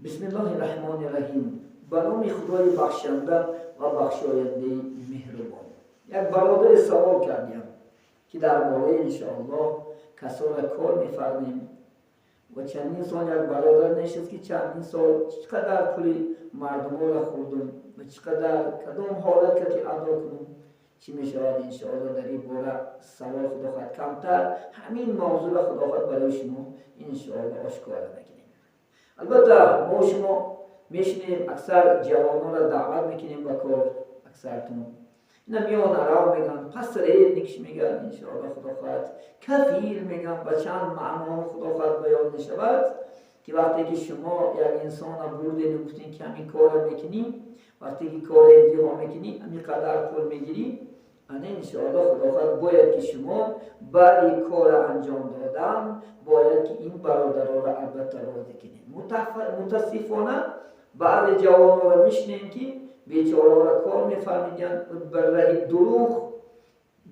Бисмиллоҳи раҳмони раҳим. Ба номи Худои бахшанда ва бахшояндаи меҳрубон. Як бародаре савол кардем, ки дар бораи, иншоаллоҳ, касора кор мефармем ва чандин сол як бародар нешист, ки чандин сол чӣ қадар пули мардуморо хӯрдум ва чӣ қадар, кадом ҳолат ки адо кунум, чӣ мешавад, иншоаллоҳ. Дар ин бора савол, худо хоҳад, камтар ҳамин мавзӯъро, худо хоҳад, барои шумо, иншоаллоҳ, ошкора мекунем. Албатта, мо шумо мешунем, аксар ҷавононро даъват мекунем ба кор. Аксартон ина миёнарав меган, посредник меган, иншоаллоҳ, худо хоҳад, кафил меган. Ба чанд маъно, худо хоҳад, баён мешавад, ки вақте ки шумо як инсона бурдеду гуфтем, ки ҳамин корро мекунӣ, вақте ки корро интиҳо мекунӣ, ҳамин қадар пул мегирӣ, ана, иншоаллоҳ, худо хоҳад, бояд ки шумо баъди корро анҷом додан бояд ки ин бародароро албатта розӣ кунед. Мутаассифона, баъзе ҷавононро мешунем, ки бечораро кор мефармидиянд, бар раҳи дурӯғ,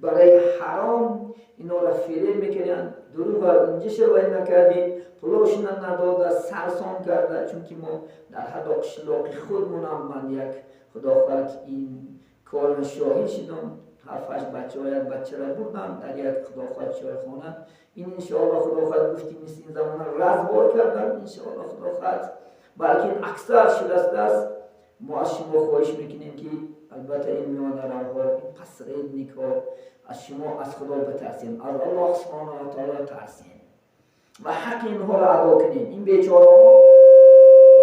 барои ҳаром инора фиреб мекунанд. Дурӯға инҷиша вай накардӣ, пулошона надода, сарсон карда. Чунки мо дар ҳатто қишлоқи худмонам ман як, худо хоҳад, ин корро шоҳид шудам. Ҳафт-ҳашт бачаҳо як бачаро бурдам дар як, худо хоҳад, чойхона. Ин, иншоаллоҳ, худо хоҳад, гуфти мисли ин замона разбор кардан, иншоаллоҳ, худо хоҳад, балки аксар шудастааст. Мо аз шумо хоҳиш мекунем, ки албатта ин миёнаравҳо, ин посредникҳо, аз шумо аз Худо битарсем, аз Аллоҳ субҳонаҳу ва таоло тарсем ва ҳаққи инҳоро адо кунем. Ин бечораҳо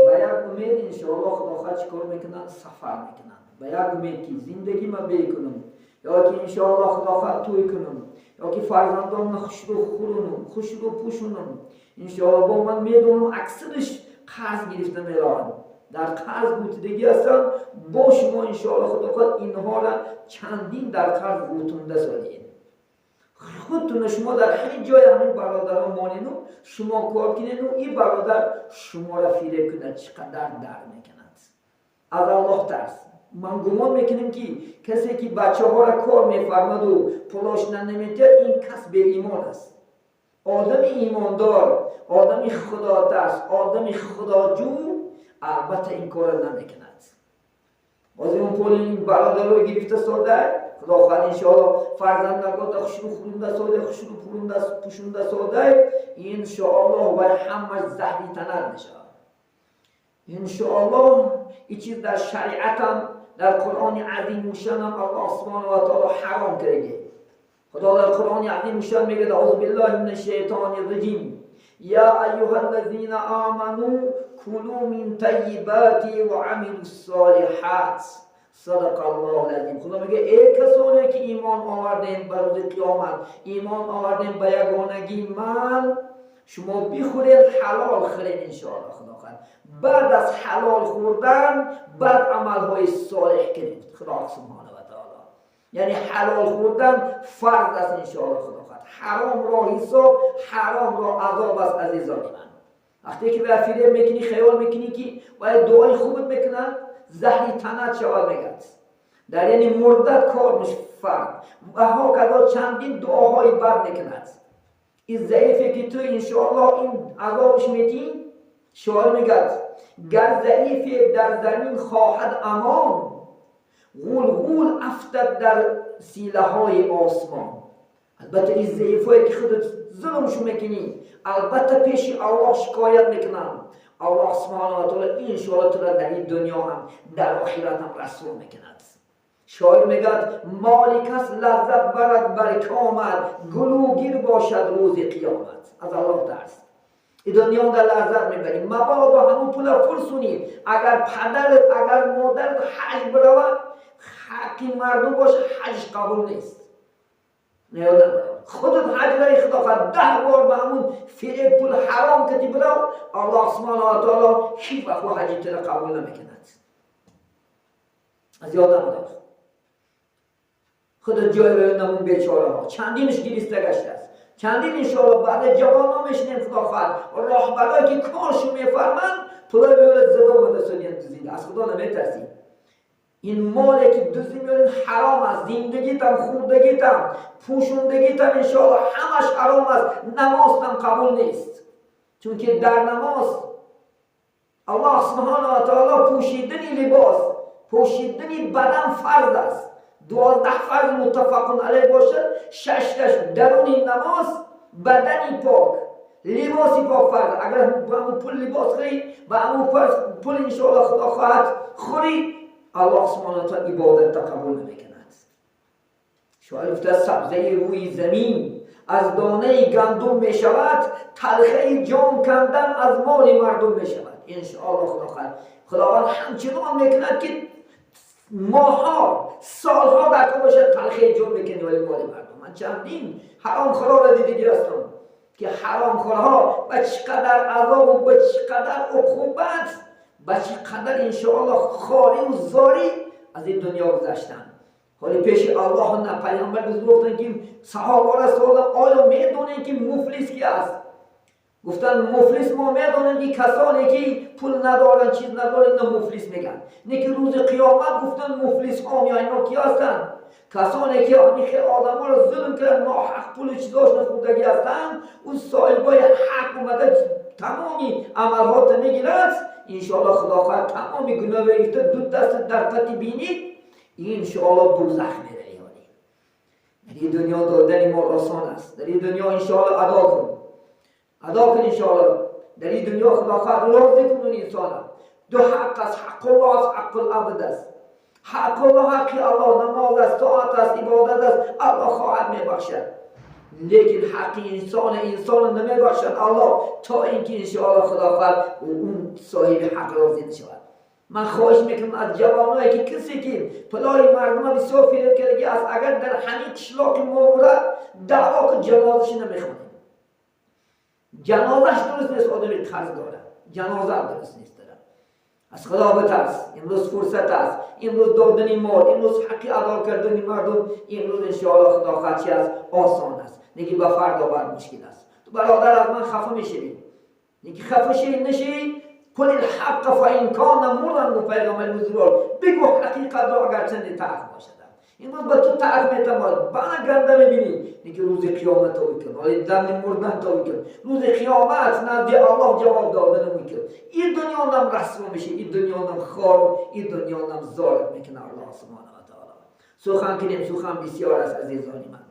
ба як умед, иншоаллоҳ, худо хоҳад, чӣ кор мекунанд? Сафар мекунанд ба як умед, ки зиндагима бекунам ё ки, иншоаллоҳ, худо хоҳад, тӯй кунам ё ки фарзандонро хушрӯ хӯрунам, хушрӯ пӯшунам, иншоаллоҳ. Бо ман медонам, аксариш қарз гирифта мераванд, дар қарз ғӯтидагӣ ҳастанд. Бо шумо, иншоаллоҳ, худо хоҳад, инҳоро чандин дар қарз ғӯтунда содиед худтуна. Шумо дар ҳеҷ ҷое ҳамин бародарон монену шумо кор кунену ин бародар шуморо фиреб кунад, чӣ қадар дард мекунад. Аз Аллоҳ тарс. Ман гумон мекунем, ки касе ки бачаҳоро кор мефармаду пулошна наметиҳад, ин кас беимон аст. Одами имондор, одами худотарс, одами худоҷӯ албатта ин корро намекунад. Ҳозир он пули ин бародарро гирифта сода, худо хоҳад, иншоалло, фарзандагота хушрӯ хӯрунда сода, хушрӯ пӯшунда сода, иншоаллоҳ, вай ҳамаш заҳри танат мешавад, иншоаллоҳ. Ин чиз дар шариатам, дар Қуръони азимушшанам Аллоҳ субҳонаҳу ва таоло ҳаром кардаги. Худо дар Қуръони азимушшан мегӯяд: аузу биллаҳи мина шайтони раҷим, я айюҳа ллазина аману кулу мин таййибати ва амилу ссолиҳат. Садақа Аллоҳу лазим. Худо мегӯяд: эй касоне ки имон овардем ба рӯзи қиёмат, имон овардем ба ягонагии ман, шумо бихӯред, ҳалол хӯред, иншоалло, худо хоҳад. Баъд аз ҳалол хӯрдан баъд амалҳои солеҳ кунед. Худо субҳона ва таоло, яъне ҳалол хӯрдан фарз аст, иншоалло, худо хоҳад. Ҳаромро ҳисоб, ҳаромро азоб аст. Азизони ман, вақте ки ба фиреб мекунӣ, хаёл мекунӣ, ки вай дуои хубат мекунад, заҳри танат шавад, мегӯяд. Дар яъне мурдат кор фард ва ҳоказо чандин дуоҳои бад мекунад. Ин заифе ки ту, иншоаллоҳ, ин азобш метӣ. Шоир мегӯяд: гар заифе дар замин хоҳад амон, ғулғул афтад дар силаҳои осмон. Албатта, ин заифое ки худат зулмшу мекунӣ, албатта, пеши Аллоҳ шикоят мекунанд. Аллоҳ субҳана ва таоло, иншоалло, тура дар ин дунё ҳам, дар охират ҳам расво мекунад. Шоир мегӯяд: моли кас лаззат барад бар комат, гулӯгир бошад рӯзи қиёмат. Аз Аллоҳ тарс. И дунё дар лаззат мебарӣ, мабодо ҳамун пула фурсунӣ. Агар падарат, агар модарат ҳаҷ биравад, ҳаққи мардум боша, ҳаҷш қабул нест. Худат ҳаҷраи, худо хоҳад, 10 бор ба ҳамун фиреб, пул ҳаром кати бирав, Аллоҳ субҳана ва таоло ҳеҷ вақт ҳаҷи тура қабул намекунад. Аз ёд намадор. Худат ҷой намун. Бечораҳо чандинш гириста гаштааст, чандин, иншоалло. Баъзе ҷавонҳо мешунем, худо хоҳад, роҳбарое ки коршу мефарманд, пулои меёрад, зада омада сониян дузида. Аз Худо наметарсӣ. Ин моле ки дуздӣ меёред, ҳаром аст. Зиндагитам, хӯрдагитам, пӯшондагитам, иншоалло, ҳамаш ҳаром аст. Намозтам қабул нест, чунки дар намоз Аллоҳ субҳана ва таъоло пӯшидани либос, пӯшидани бадан фарз аст. 12 фарз муттафақун алайҳ бошад, 6 даруни намоз бадани пок, либоси пок фарз. Агар ба ҳамун пул либос хӯрӣ, ба ҳамун пул иншоаллоҳ худо хоҳад хӯрӣ, аллоҳ субҳана ва таъоло ибодатта қабул намекунад. Шоир гуфта сабзаи рӯи замин аз донаи гандум мешавад, талхаи ҷон кандан аз моли мардум мешавад. Иншоаллоҳ худо хоҳад, худованд ҳамчунон мекунад ки моҳҳо, солҳо дар кор бошад, талхаи ҷон мекунад вали моли мардум. Ман чандин ҳаромхӯрҳоро дидагӣ ҳастам ки ҳаромхӯрҳо ба чӣ қадар азобу ба чӣ қадар уқубат, ба чӣ қадар иншоаллоҳ хориву зорӣ аз ин дунё гузаштанд. Ҳоли пеши Аллоҳ на пайғамбар гуфтанд ки саҳобаро саволданд, оё медонед ки муфлис ки аст? Гуфтанд муфлис мо медонем ки касоне ки пул надоранд, чиз надоранд, ино муфлис мегӯянд. Не ки рӯзи қиёмат гуфтанд муфлисҳо меоянд, ино ки ҳастанд? Касоне ки ҳамин одамҳоро зулм карданд, ноҳақ пулу чизошон хӯрдагӣ ҳастанд, ӯ соҳибои ҳақ омада тамоми амалҳота мегирад. Иншоаллоҳ худо хоҳад тамоми гуноҳ гирифта ду даст дар пати бинид, иншоаллоҳ дӯзах меравӣ. Дар ин дунё додани мол осон аст. Дар ин дунё иншоаллоҳ адо кун, адо кун иншоаллоҳ. Дар ин дунё худо хоҳад розӣ кун он инсона. Ду ҳақ аст, ҳаққуллоҳ аст, ҳаққул абд аст. Ҳаққуллоҳ ҳаққи Аллоҳ, намоз аст, тоат аст, ибодат аст, Аллоҳ хоҳад мебахшад. Лекин ҳаққи инсон инсонро намебахшад Аллоҳ то ин ки иншоаллоҳ худо хоҳад он соҳиби ҳақ розӣ нашавад. Ман хоҳиш мекунам аз ҷавоное ки касе ки пулои мардума бисёр фиреб кардагӣ аст, агар дар ҳамин қишлоқи мо даъво кун, ҷанозаша намехонем. Ҷанозаш дуруст нест, одами қарз дорад, ҷаноза дуруст нест. Аз худо битарс, имрӯз фурсат аст, имрӯз додани мол, имрӯз ҳаққи адо кардани мардум, имрӯз иншоаллоҳ худо хоҳад чи аст, осон аст, лекин ба фардо баъд мушкил аст. Ту бародар аз ман хафа мешавӣ, лекин хафа шавӣ нашавӣ, قل الحق فإن كان مرا гуфт пайғамбари бузургвор, бигӯ ҳақиқатро агарчанде талх бошад. Имрӯз ба ту талх метамояд, бана ганда мебинӣ, лекин рӯзи қиёмат то кун, ҳоли дами мурдан то кун, рӯзи қиёмат назди Аллоҳ ҷавоб додан мумкин. Ин дунё нам расво меши, ин дунё нам хор, ин дунё нам зорат мекунад Аллоҳ субҳана ва таъоло. Сухан кунем, сухан бисёр аст, азизони ман,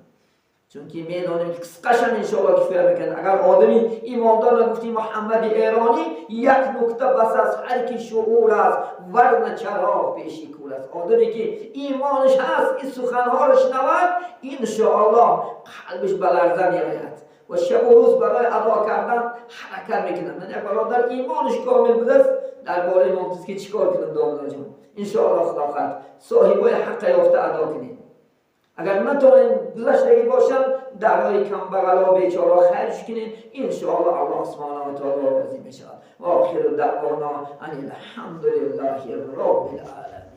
чунки медонем ки қисқашам иншоаллоҳ кифоя мекунад. Агар одами имондор гуфти Муҳаммади Эронӣ, як нукта бас аст ҳар ки шуур аст, варна чароғ пеши кӯр аст. Одаме ки имонаш ҳаст, ин суханҳоро шунавад, иншоаллоҳ қалбиш ба ларза меояд ва шабу рӯз барои адо кардан ҳаракат мекунад. Ман як бародар имонаш комил будааст, дар бораи мо ки чӣ кор кунам, домлаҷон? Иншоаллоҳ худо хоҳад соҳибои ҳаққа ёфта адо кунем. Агар натавонем, гузаштагӣ бошам, дар роҳи камбағало, бечора хайрш кунем, иншоаллоҳ Аллоҳ субҳана ва таъоло розӣ мешавад. Ва охиру даъвона ан алҳамдулиллаҳи роббил оламин.